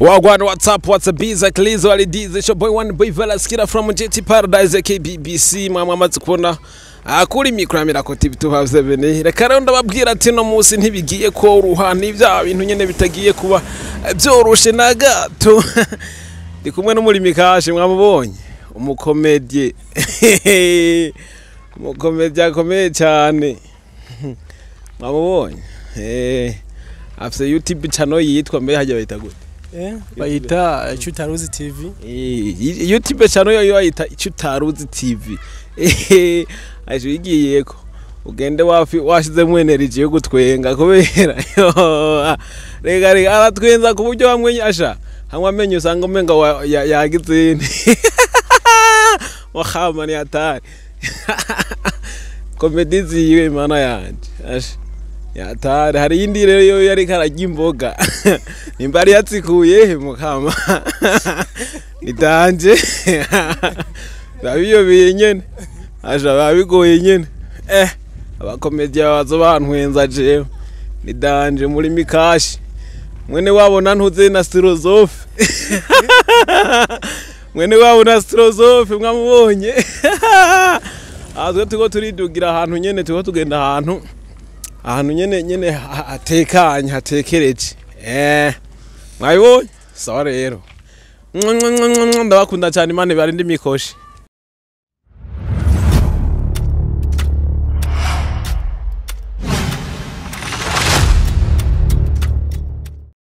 Wagwan, what's up, what's up, Biza Klizo Alidize, it's your boy One Boy Velas Kira from JT Paradise KBBC. Mwamwe amaze kubona kuri mikro ya Miracle TV 257. Reka rero ndababwira ati no munsi ntibigiye koroha, ni bya bintu nyene bitagiye kuba byoroshe na gato. Ndi kumwe n'umurimi kashe, mwamubonye, umukomedie, umukomedie akomeye cyane, mwamubonye. Afise YouTube channel yitwa, mbe hajya bayita gute? Bayita Chutaruzi TV. YouTube channel yo bayita Icutaruzi TV. Aje wigiyeko ugende wafi washizemo energy yo gutwenga, kubera yo, rega rega aratwenza ku buryo bamwe asha hamwe amenyo usanga umenga yagize indi wahama. Ni hatari komedi ziwe, mana yanje, asha yatari. Hari iyindi rero yo yariko ararya imboga, nimba yari yatsikuye mukama nitanje babiyobeye nyene, aja babigoye nyene. Abakomediya bazo bantwenza jewe ni danger. Muri mikashi mwene wabo na ntuze na philosophe, mwene wabo na philosophe, mwamubonye. Aha twe turiko turidugira ahantu nyene, turiko tugenda ahantu nyene hatekanye, hatekereje. Mwabibonye? Sawa rero, ndabakunda cyane, Imana ibarinde imikoshi.